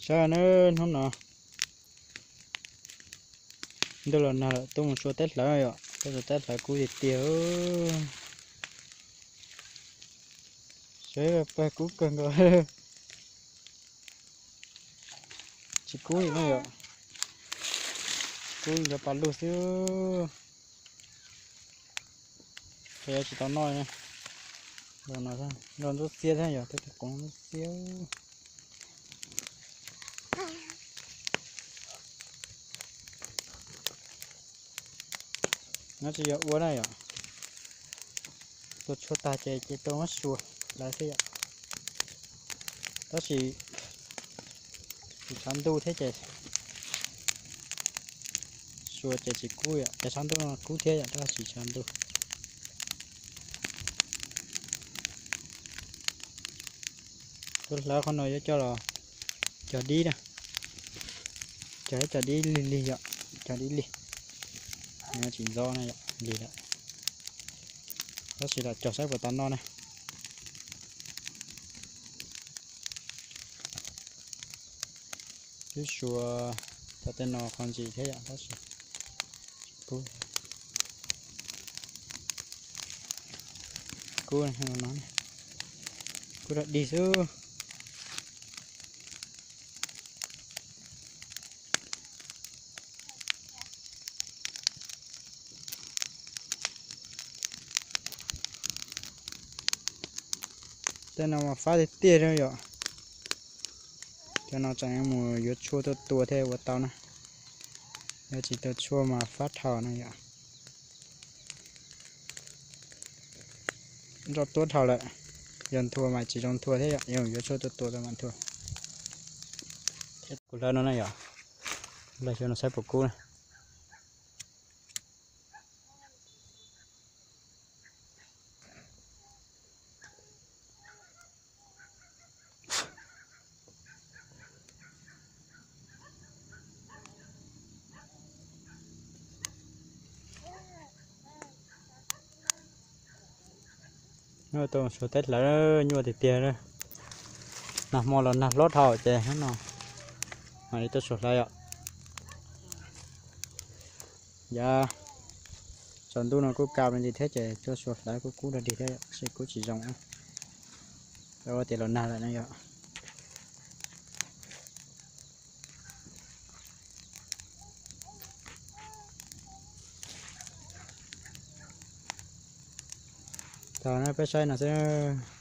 Saib na, hnub no ntuj los nag lawm, tuaj mus sua teb hlawv yom, tuaj sua teb hlawv kub tiag tiag. Saib pawg kub kawg nkaus. Tsis kub li no yom, kub li cov pas lug xwb. Qhov yuav tsis tau noj na. Los no nrog ntsuab xiab thiab yog tej tus qoov ntsuab xiab. No tsis yog ua na yom, tua tshuaj tag ces ces tua muab sua hlawv xwb yom. Tab sis tsis tshav ntuj thiab ces sua ces tsis kub yom, ces tshav ntuj no kub thiab yom, tab sis tshav ntuj. Tus hlawv qhov no yuav coj los cog dib na, cog ib co dib lig lig yom, cog dib lig, tsis ntxov na yom, lig lawm. Tab sis lam cog saib puas tau noj na. Twb sua tau tej no qhov ntsis thiab yom, tab sis kub, kub no, kub rag dig xwb. Tej no mas fab tiag tiag li yom. Cov no tseem mus yuav tshuaj tuaj tua thiaj ua tau na. Yog tsis tua tshuaj mas fab dhau na yom. Nroj tuab dhau lawm, yog nthua mas tsis zoo nthua thiab yom, yog yuav tshuaj tuaj tua tau mam nthua. Kuv hlawv no na yom, hlawv xyov no saib puas kub na. Tuaj suav teb hlawv nyuaj tiag tiag. Nag hmo los nag hlob dhau ces no mam li tuaj suav hlawv yom. Yav tsaus ntuj no kuj kav me ntsis thiab ces tuaj suav hlawv kuj kub dog dig thiab, tab sis kub tsis zoo. Ua tias los nag lawm no yom. Tau na, peb saib no xwb.